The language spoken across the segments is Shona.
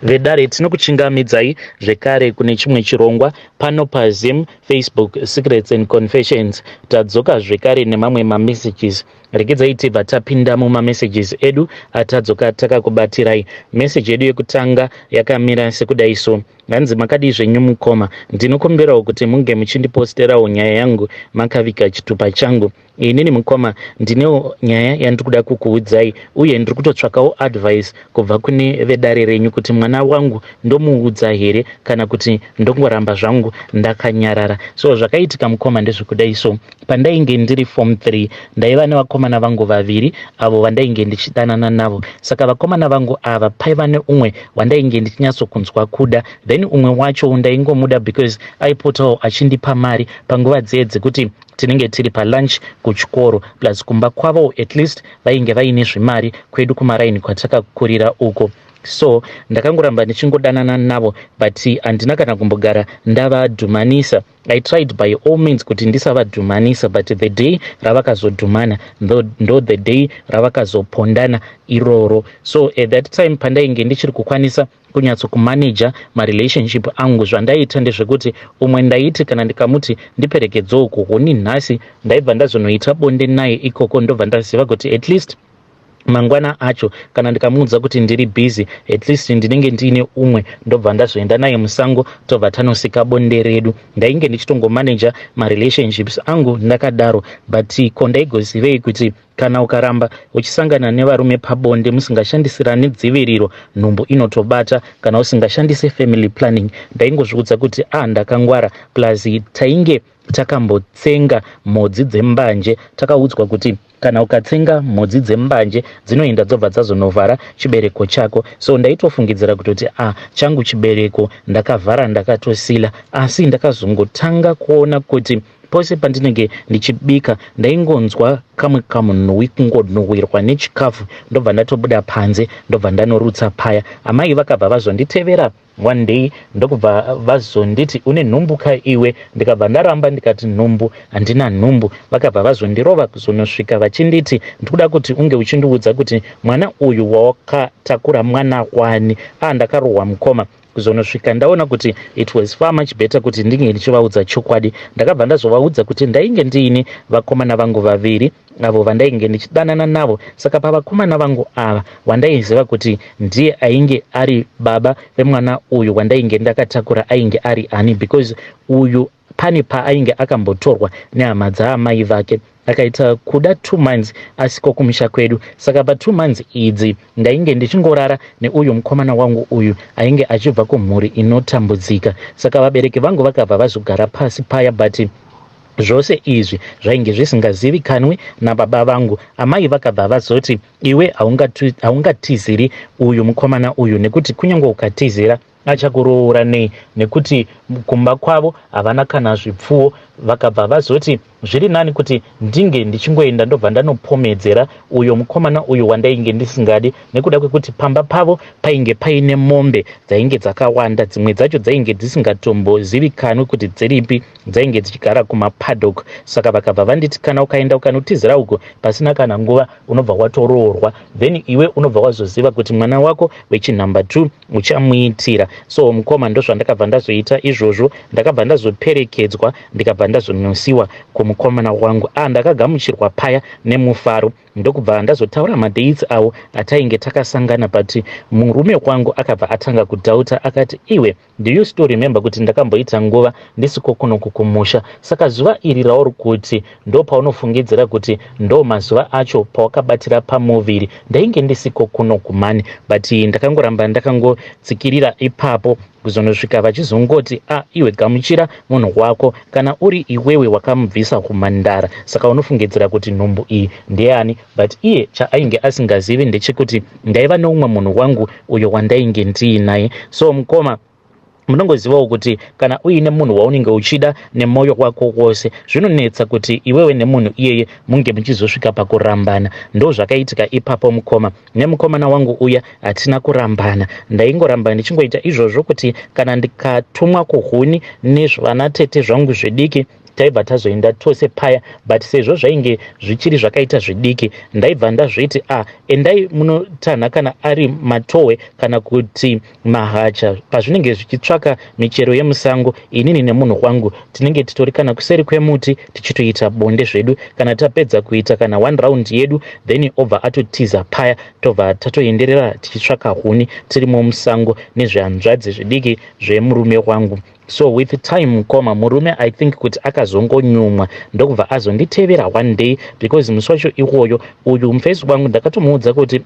Vedare, tinokuchingamidzai zvekare kune chimwe chirongwa pano paZim Facebook Secrets and Confessions. Tadzoka zvekare nemamwe mamessages. Regedzai tibva tapinda mumamessages edu atadzoka takakubatirai. Message yedu yekutanga yakamira sekudai so. Hanzi, "Makadii zvenyu mukoma? Ndinokumbirawo kuti munge muchindiposterawo nyaya yangu makaviga chitupa changu. Inini mukoma, ndinewo nyaya yandiri kuda kukuudzai, uye ndiri kutotsvakawo advice kubva kune vedare renyu kuti mwana wangu ndomuudza here kana kuti ndongoramba zvangu ndakanyarara. So zvakaitika mukoma ndezvekudai so. Pandainge ndiri form 3, ndaiva nevakomana vangu vaviri avo vandainge ndichidanana navo. Saka vakomana vangu ava, paiva neumwe wandainge ndichinyatsokunzwa kuda, then umwe wacho ndaingomuda because aipotawo achindipa mari panguva dziye dzekuti tinenge tiri palunch kuchikoro, plus kumba kwavo at least vainge vaine zvimari, kwedu kumaraini kwatakakurira uko. So ndakangoramba ndichingodanana navo, but handina kana kumbogara ndavadhumanisa. I tried by all means kuti ndisavadhumanisa, but the day ravakazodhumana ndo the day ravakazopondana iroro. So at that time pandainge ndichiri kukwanisa kunyatsokumaneja marelationship angu, zvandaiita ndezvekuti umwe ndaiti kana ndikamuti ndiperekedzewo kuhuni nhasi, ndaibva ndazonoita bonde naye ikoko, ndobva ndaziva kuti at least mangwana acho kana ndikamuudza kuti ndiri busy, at least ndinenge ndiine umwe, ndobva ndazoenda naye musango, tobva tanosika bonde redu. Ndainge ndichitongomaneja marelationships angu ndakadaro, but ko ndaigozivei kuti kana ukaramba uchisangana nevarume pabonde musingashandisirani dziviriro, nhumbu inotobata kana usingashandise family planning? Ndaingozviudza kuti a ah, ndakangwara, plus tainge takambotsenga mhodzi dzembanje. Takaudzwa kuti kana ukatsenga mhodzi dzembanje, dzinoenda dzobva dzazonovhara chibereko chako. So ndaitofungidzira kutoti a ah, changu chibereko ndakavhara, ndakatosila. Asi ndakazongotanga kuona kuti pose pandinenge ndichibika, ndaingonzwa kamwe kamunhuwi, kungonhuhwirwa nechikafu, ndobva ndatobuda panze, ndobva ndanorutsa paya. Amai vakabva vazonditevera one day, ndokubva vazonditi, "Une nhumbu ka iwe?" Ndikabva ndaramba, ndikati, "Nhumbu? Handina nhumbu." Vakabva vazondirova kuzonosvika vachinditi, "Ndikuda kuti unge uchindiudza kuti mwana uyu wawakatakura mwana wani." A, ndakarohwa mukoma, kuzonosvika ndaona kuti it was far much better kuti ndinge ndichivaudza chokwadi. Ndakabva ndazovaudza kuti ndainge ndiine vakomana vangu vaviri avo vandainge ndichidanana navo. Saka pavakomana vangu ava, wandaiziva kuti ndiye ainge ari baba vemwana uyu wandainge ndakatakura ainge ari ani, because uyu pane paainge akambotorwa nehama dzaamai vake, akaita kuda 2 months asiko kumusha kwedu. Saka pa2 months idzi ndainge ndichingorara neuyu mukomana wangu uyu ainge achibva kumhuri inotambudzika. Saka vabereki vangu vakabva vazogara pasi paya, but zvose izvi zvainge zvisingazivikanwi nababa vangu. Amai vakabva vazoti, "Iwe haungatiziri uyu mukomana uyu, nekuti kunyange ukatizira achakuroora nei, nekuti kumba kwavo havana kana zvipfuwo?" Vakabva vazoti zviri nani kuti ndinge ndichingoenda, ndobva ndanopomedzera uyo mukomana uyu wandainge ndisingadi, nekuda kwekuti pamba pavo painge paine mombe dzainge dzakawanda. Dzimwe dzacho dzainge dzisingatombozivikanwi kuti dziripi, dzainge dzichigara kumapaddock. Saka vakabva vanditi, "Kana ukaenda ukanotizira uko, pasina kana nguva unobva watoroorwa, then iwe unobva wazoziva kuti mwana wako wechinumber 2 uchamuitira." So mukoma, ndozvandakabva ndazoita izvozvo. Ndakabva ndazoperekedzwa, ndikabva ndazonosiwa kumukomana wangu. A, ndakagamuchirwa paya nemufaro, ndokubva ndazotaura madates avo atainge takasangana. But murume wangu akabva atanga kudhauta, akati, "Iwe, do you still remember kuti ndakamboita nguva ndisiko kunoku kumusha? Saka zuva iri rauri kuti ndo paunofungidzira kuti ndo mazuva acho pawakabatira pamuviri, ndainge ndisiko kuno kumani." But ndakangoramba ndakangotsikirira ipapo, kuzonosvika vachizongoti, "A ah, iwe, gamuchira munhu wako. Kana uri iwewe wakamubvisa kumandara, saka unofungidzira kuti nhumbu iyi ndeyani?" But iye chaainge asingazivi ndechekuti ndaiva neumwe munhu wangu uyo wandainge ndiinaye. So mukoma, munongozivawo kuti kana uine munhu waunenge uchida nemwoyo wako wose, zvinonetsa kuti iwewe nemunhu iyeye munge muchizosvika pakurambana. Ndo zvakaitika ipapo mukoma. Nemukomana wangu uya hatina kurambana. Ndaingoramba ndichingoita izvozvo kuti kana ndikatumwa kuhuni nezvanatete zvangu zvediki, Taibva tazoenda tose paya, but sezvo zvainge zvichiri zvakaita zvidiki, ndaibva ndazviti, "A ah, endai munotanha kana ari matohwe kana kuti mahacha." Pazvinenge zvichitsvaka michero yemusango, inini nemunhu wangu tinenge titori kana kuseri kwemuti tichitoita bonde zvedu. Kana tapedza kuita kana one round yedu, then obva atotiza paya, tobva tatoenderera tichitsvaka huni tirimo musango nezvihanzvadzi zvidiki zvemurume wangu. So with time, mukoma, murume, I think kuti akazongonyumwa, ndokubva azonditevera one day, because musi wacho iwoyo uyu mufesi wangu ndakatomuudza kuti,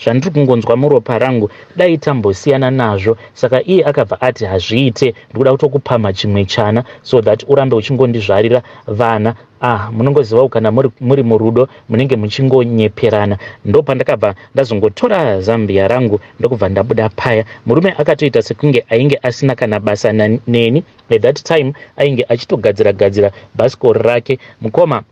Zvandiri kungonzwa muropa rangu, dai tambosiyana nazvo." Saka iye akabva ati, "Hazviite, ndikuda kutokupamha chimwe chana so that urambe uchingondizvarira vana." Ah, munongozivawo kana muri murudo munenge muchingonyeperana. Ndopandakabva ndazongotora zambia rangu, ndokubva ndabuda paya. Murume akatoita sekunge ainge asina kana basa neni. At that time ainge achitogadzira gadzira bhasikoro rake. Mukoma,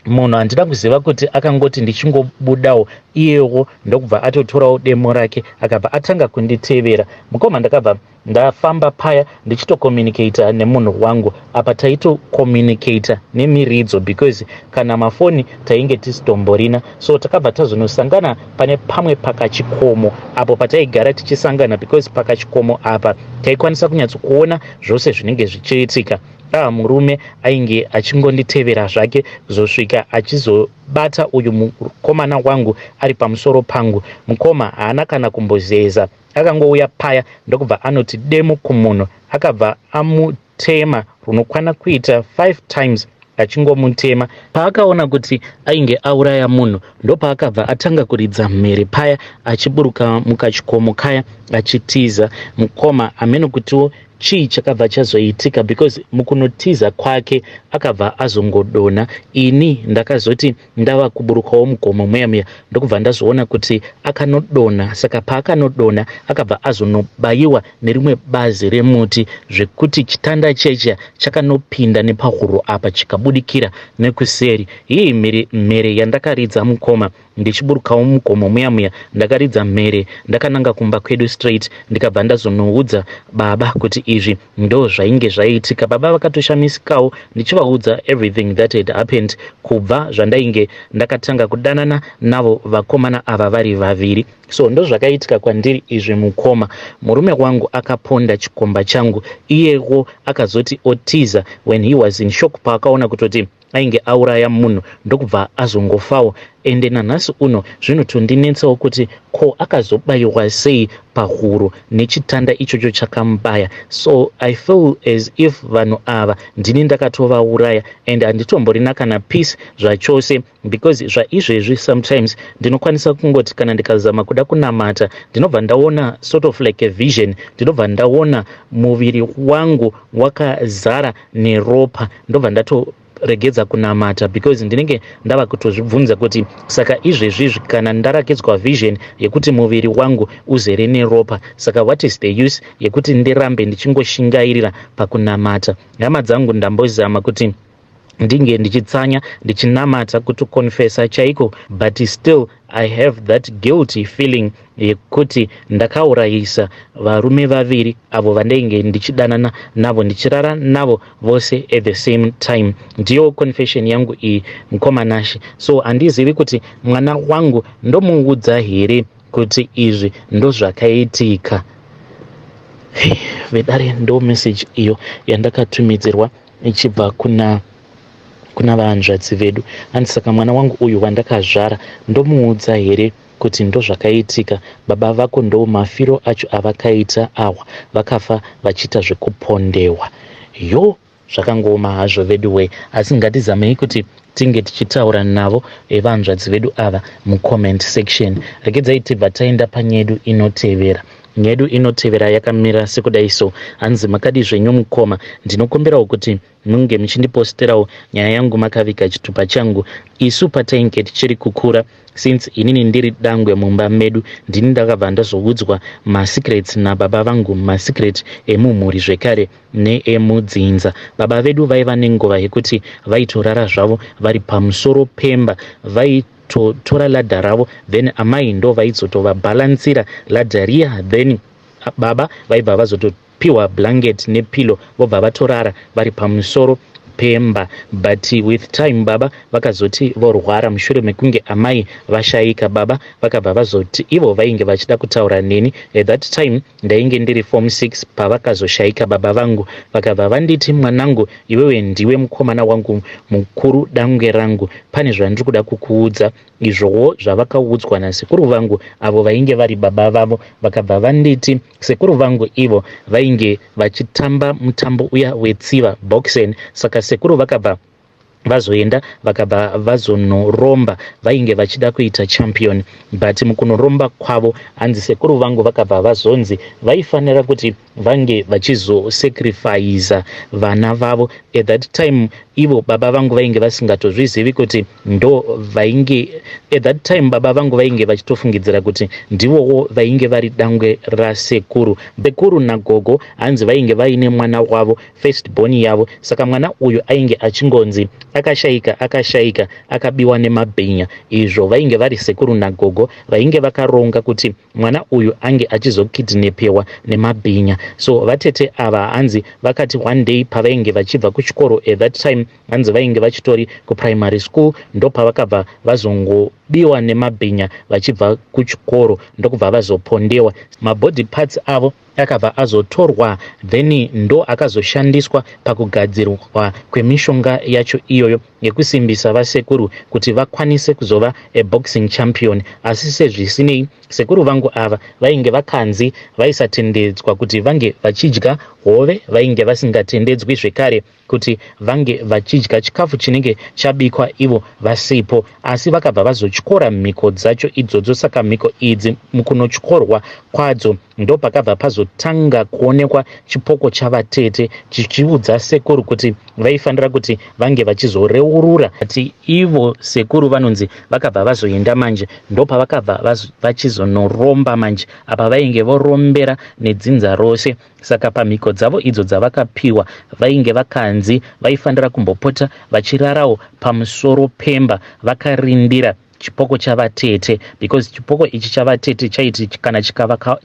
munhu handina kuziva kuti akangoti ndichingobudawo, iyewo ndokubva atotorawo demo rake, akabva atanga kunditevera. Mukoma, ndakabva ndafamba paya ndichitocommunicata nemunhu wangu. Apa taitocommunicata nemiridzo because kana mafoni tainge tisitomborina. So takabva tazonosangana pane pamwe pakachikomo apo pataigara tichisangana, because pakachikomo apa taikwanisa kunyatsokuona zvose zvinenge zvichiitika. Ah, murume ainge achingonditevera zvake kuzosvika achizobata uyu mukomana wangu ari pamusoro pangu. Mukoma, haana kana kumbozeza, akangouya paya ndokubva anoti demo kumunhu. Akabva amutema runokwana kuita 5 times achingomutema. Paakaona kuti ainge auraya munhu, ndopaakabva atanga kuridza mhere paya, achiburuka mukachikomo kaya achitiza. Mukoma, hameno kutiwo chii chakabva chazoitika, because mukunotiza kwake akabva azongodonha. Ini ndakazoti ndava kuburukawo mugomo muya muya, ndokubva ndazoona kuti akanodonha. Saka paakanodonha, akabva azonobayiwa nerimwe bazi remuti, zvekuti chitanda checha chakanopinda nepahuro apa, chikabudikira nekuseri. Hii, mhere, mhere yandakaridza, mukoma, ndichiburukawo mugomo muya muya, ndakaridza mhere ndakananga kumba kwedu straight. Ndikabva ndazonoudza baba kuti izvi ndo zvainge zvaitika. Baba vakatoshamisikawo ndichivaudza everything that had happened kubva zvandainge ndakatanga kudanana navo vakomana ava vari vaviri. So ndo zvakaitika kwandiri izvi, mukoma. Murume wangu akaponda chikomba changu, iyewo akazoti otiza when he was in shock paakaona kutoti ainge auraya munhu, ndokubva azongofawo. Ende nanhasi uno zvinotondinetsawo kuti ko akazobayiwa sei pahuro nechitanda ichocho chakamubaya. So I feel as if vanhu ava ndini ndakatovauraya, and handitomborina kana peace zvachose, because zvaizvezvi sometimes ndinokwanisa kungoti kana ndikazama kuda kunamata, ndinobva ndaona sort of like a vision, ndinobva ndaona muviri wangu wakazara neropa, ndobva ndato regedza kunamata, because ndinenge ndava kutozvibvunza kuti saka izvezvizvi kana ndarakidzwa vision yekuti muviri wangu uzere neropa, saka what is the use yekuti ndirambe ndichingoshingairira pakunamata? Hama dzangu, ndambozama kuti ndinge ndichitsanya, ndichinamata, kutokonfesa chaiko, but still I have that guilty feeling yekuti ndakaurayisa varume vaviri avo vandainge ndichidanana navo, ndichirara navo vose at the same time. Ndiyo confession yangu iyi, mukoma Nashe. So handizivi kuti mwana wangu ndomuudza here kuti izvi ndozvakaitika. Vedare, ndo message iyo yandakatumidzirwa ichibva kuna vahanzvadzi vedu. Hanzi, "Saka mwana wangu uyu wandakazvara ndomuudza here kuti ndozvakaitika? Baba vako ndo mafiro acho avakaita awa, vakafa vachiita zvekupondewa." Yo, zvakangooma hazvo vedu wei, asi ngatizamei kuti tinge tichitaura navo evanzvadzi vedu ava mucomment section. Regedzai tibva taenda panyedu inotevera. Nyedu inotevera yakamira sekudai so. Hanzi, "Makadi zvenyu mukoma? Ndinokumbirawo kuti munge muchindiposterawo nyaya yangu makaviga chitupa changu. Isu patainge tichiri kukura, since inini ndiri dangwe mumba medu, ndini ndakabva ndazoudzwa masecrets nababa vangu, masecret emumhuri zvekare neemudzinza. Baba vedu vaiva nenguva yekuti vaitorara zvavo vari pamusoro pemba, vaitotora ladder ravo, then amai ndo vaizotovabhalansira ladder riya, then baba vaibva vazotopiwa blanket nepillow, vobva vatorara vari pamusoro. pemba. But with time baba vakazoti vorwara mushure mekunge amai vashaika. Baba vakabva vazoti ivo vainge vachida kutaura neni. At that time ndainge ndiri form 6 pavakazoshaika baba vangu. Vakabva vanditi, "Mwanangu, iwewe ndiwe mukomana wangu mukuru, dangwe rangu. Pane zvandiri kuda kukuudza." Izvowo zvavakaudzwa nasekuru vangu, avo vainge vari baba vavo. Vakabva vanditi sekuru vangu ivo vainge vachitamba mutambo uya wetsiva, boxing. Saka sekuru vakabva vazoenda, vakabva vazonoromba. Vainge vachida kuita champion, but mukunoromba kwavo, hanzi sekuru vangu vakabva vazonzi vaifanira kuti vange vachizosacrifica vana vavo. At that time ivo baba vangu vainge vasingatozvizivi kuti ndo vainge, at that time baba vangu vainge vachitofungidzira kuti ndivowo vainge vari dangwe rasekuru. Sekuru nagogo hanzi vainge vaine mwana wavo, first born yavo. Saka mwana uyu ainge achingonzi akashayika, akashayika, akabiwa nemabhinya. Izvo vainge vari sekuru nagogo vainge vakaronga kuti mwana uyu ange achizokidnapewa nemabhinya. So vatete ava hanzi vakati one day pavainge vachibva kuchikoro, at that time hanzi vainge vachitori kuprimary school, ndopavakabva vazongobiwa nemabhinya vachibva kuchikoro, ndokubva vazopondewa. Mabody parts avo akabva azotorwa, then ndo akazoshandiswa pakugadzirwa kwemishonga yacho iyoyo yekusimbisa vasekuru kuti vakwanise kuzova aboxing champion. Asi sezvisinei, sekuru vangu ava vainge vakanzi vaisatendedzwa kuti vange vachidya hove, vainge vasingatendedzwi zvekare kuti vange vachidya chikafu chinenge chabikwa ivo vasipo. Asi vakabva vazotyora mhiko dzacho idzodzo. Saka mhiko idzi, mukunotyorwa kwadzo, ndo pakabva pazotanga kuonekwa chipoko chavatete chichiudza sekuru kuti vaifanira kuti vange vachizoreurura. Ati ivo sekuru vanonzi vakabva vazoenda manje, ndopavakabva vachizonoromba manje. Apa vainge vorombera nedzinza rose. Saka pamhiko dzavo idzo dzavakapiwa, vainge vakanzi vaifanira kumbopota vachirarawo pamusoro pemba vakarindira chipoko chavatete, because chipoko ichi chavatete chaiti kana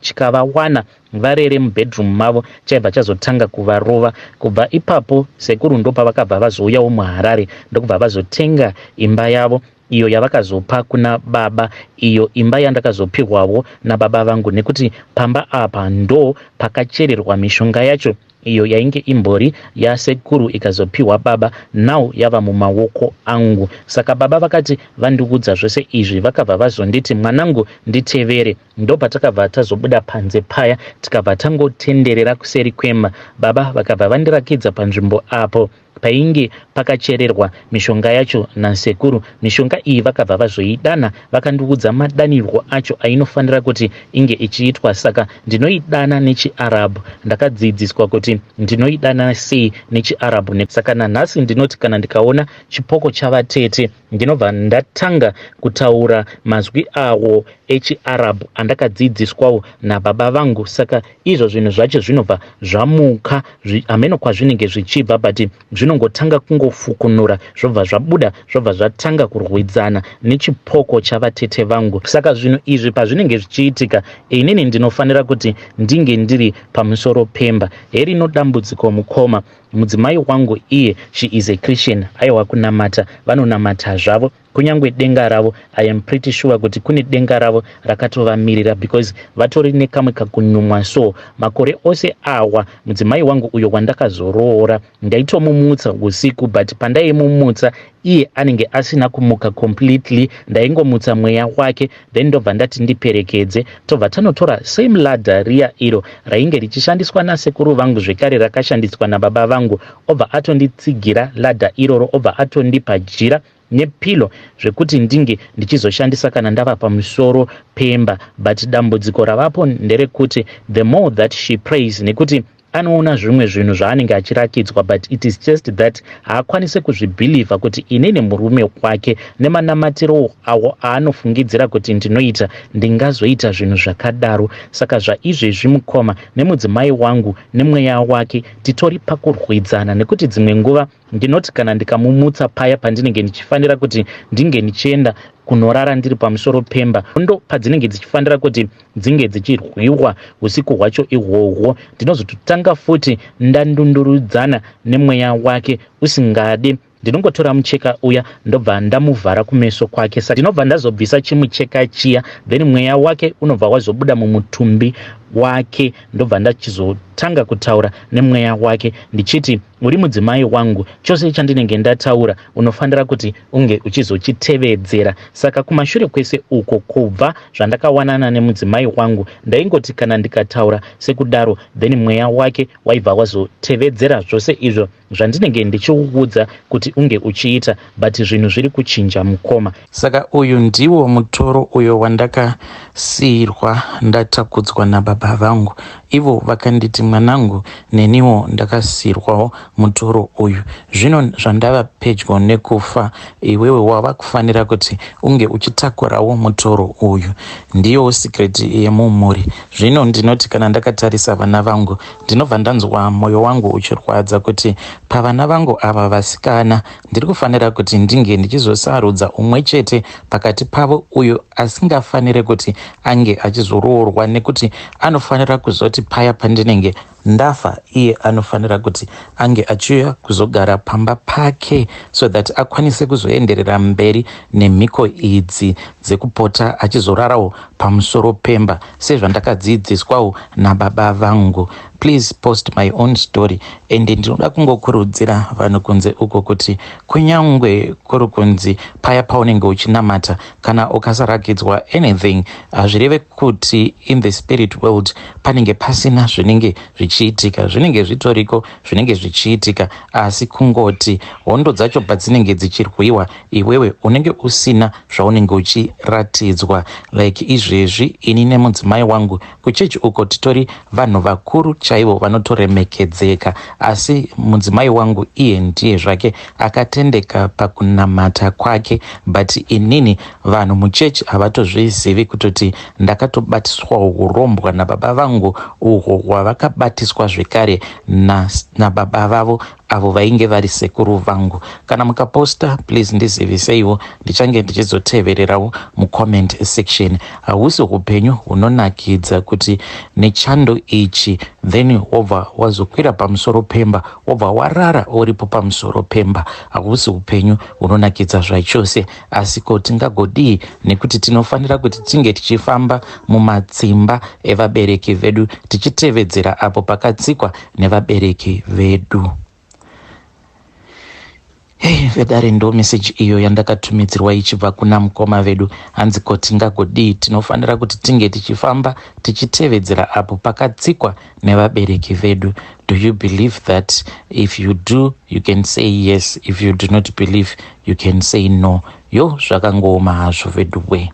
chikavawana varere mubedroom mavo, chaibva chazotanga kuvarova. Kubva ipapo sekuru ndopavakabva vazouyawo muHarare, ndokubva vazotenga imba yavo iyo yavakazopa kuna baba, iyo imba yandakazopihwawo nababa vangu, nekuti pamba apa ndo pakachererwa mishonga yacho iyo yainge imbori yasekuru, ikazopiwa baba, now yava mumaoko angu. Saka baba vakati vandiudza zvose izvi, vakabva vazonditi, "Mwanangu, nditevere." Ndopatakabva tazobuda panze paya, tikabva tangotenderera kuseri kwemba. Baba vakabva vandirakidza panzvimbo apo painge pakachererwa mishonga yacho nasekuru. Mishonga iyi vakabva vazoidana, vakandiudza madanirwo acho ainofanira kuti inge ichiitwa. Saka ndinoidana nechiArabhu. Ndakadzidziswa kuti ndinoidana sei nechiArabhu. Saka nanhasi ndinoti kana ndikaona chipoko chavatete, ndinobva ndatanga kutaura mazwi awo echiArabhu andakadzidziswawo nababa vangu. Saka izvo zvinhu zvacho zvinobva zvamuka, hameno kwazvinenge zvichibva, but zvinongotanga kungofukunura, zvobva zvabuda, zvobva zvatanga kurwidzana nechipoko chavatete vangu. Saka zvinhu izvi pazvinenge zvichiitika, inini ndinofanira kuti ndinge ndiri pamusoro pemba. Herino dambudziko, mukoma. Mudzimai wangu iye, she is a Christian. Aiwa, kunamata vanonamata zvavo. Kunyange denga ravo, I am pretty sure kuti kune denga ravo rakatovamirira, because vatori nekamwe kakunyumwa. So makore ose awa, mudzimai wangu uyo wandakazoroora, ndaitomumutsa usiku, but pandaimumutsa iye anenge asina kumuka completely. Ndaingomutsa mweya wake, then ndobva ndati ndiperekedze. Tobva tanotora same ladder riya iro rainge richishandiswa nasekuru vangu, zvekare rakashandiswa nababa vangu. Obva atonditsigira ladder iroro, obva atondipa jira nepillow zvekuti ndinge ndichizoshandisa kana ndava pamusoro pemba. But dambudziko ravapo nderekuti the more that she prays, nekuti anoona zvimwe zvinhu zvaanenge achirakidzwa, but it is just that haakwanisi kuzvibhilivha kuti inini murume wake, nemanamatiro awo aanofungidzira kuti ndinoita, ndingazoita zvinhu zvakadaro. Saka zvaizvezvi, mukoma, nemudzimai wangu nemweya wake titori pakurwidzana, nekuti dzimwe nguva Ndinoti kana ndikamumutsa paya pandinenge ndichifanira kuti ndinge ndichienda kunorara ndiri pamusoro pemba, hondo padzinenge dzichifanira kuti dzinge dzichirwiwa usiku hwacho ihwohwo, ndinozototanga futi ndandundurudzana nemweya wake usingadi. Ndinongotora mucheka uya ndobva ndamuvhara kumeso kwake, saka ndinobva ndazobvisa chimucheka chiya, then mweya wake unobva wazobuda mumutumbi wake, ndobva ndachizotanga kutaura nemweya wake ndichiti, "Uri mudzimai wangu, chose chandinenge ndataura unofanira kuti unge uchizochitevedzera." Saka kumashure kwese uko, kubva zvandakawanana nemudzimai wangu, ndaingoti kana ndikataura sekudaro, then mweya wake waibva wazotevedzera zvose izvo zvandinenge ndichiuudza kuti unge uchiita. But zvinhu zviri kuchinja, mukoma. Saka uyu ndiwo mutoro uyo wandakasiyirwa ndatakudzwa nababa vangu. Ivo vakanditi, "Mwanangu, neniwo ndakasiyirwawo mutoro uyu. Zvino zvandava pedyo nekufa, iwewe wava kufanira kuti unge uchitakurawo mutoro uyu." Ndiyo secret yemumhuri. Zvino ndinoti kana ndakatarisa vana vangu, ndinobva ndanzwa mwoyo wangu uchirwadza kuti pavana vangu ava vasikana, ndiri kufanira kuti ndinge ndichizosarudza umwe chete pakati pavo uyo asingafaniri kuti ange achizoroorwa, nekuti anofanira kuzoti paya pandinenge ndafa, iye anofanira kuti ange achiuya kuzogara pamba pake so that akwanise kuzoenderera mberi nemhiko idzi dzekupota achizorarawo pamusoro pemba, sezvandakadzidziswawo nababa vangu. Please post my own story. And ndinoda kungokurudzira vanhu kunze uko kuti kunyangwe kuri kunzi paya paunenge uchinamata, kana ukasarakidzwa anything, hazvireve kuti in the spirit world panenge pasina zvinenge zvichiitika. Zvinenge zvitoriko zvinenge zvichiitika, asi kungoti hondo dzacho padzinenge dzichirwiwa, iwewe unenge usina zvaunenge uchiratidzwa. Like izvezvi, ini nemudzimai wangu kuchechi uko titori vanhu vakuru chaivo vanotoremekedzeka, asi mudzimai wangu iye ndiye zvake akatendeka pakunamata kwake, but inini vanhu muchechi havatozvizivi kutoti ndakatobatiswawo urombwa nababa vangu, uhwo hwavakabatiswa zvekare nababa vavo avo vainge vari sekuru vangu. Kana mukaposta, please ndiziviseiwo, ndichange ndichizotevererawo mucomment section. Hausi upenyu hunonakidza kuti nechando ichi, then wobva wazokwira pamusoro pemba, wobva warara uripo pamusoro pemba. Hausi upenyu hunonakidza zvachose, asi ko tingagodii, nekuti tinofanira kuti tinge tichifamba mumatsimba evabereki vedu, tichitevedzera apo pakatsikwa nevabereki vedu. Hei vedare, ndo meseji iyo yandakatumidzirwa ichibva kuna mukoma vedu. Hanzi, "Ko tingagodii? Tinofanira kuti tinge tichifamba tichitevedzera apo pakatsikwa nevabereki vedu." Do you believe that? If you do, you can say yes. If you do not believe, you can say no. Yo, zvakangooma hazvo vedu we.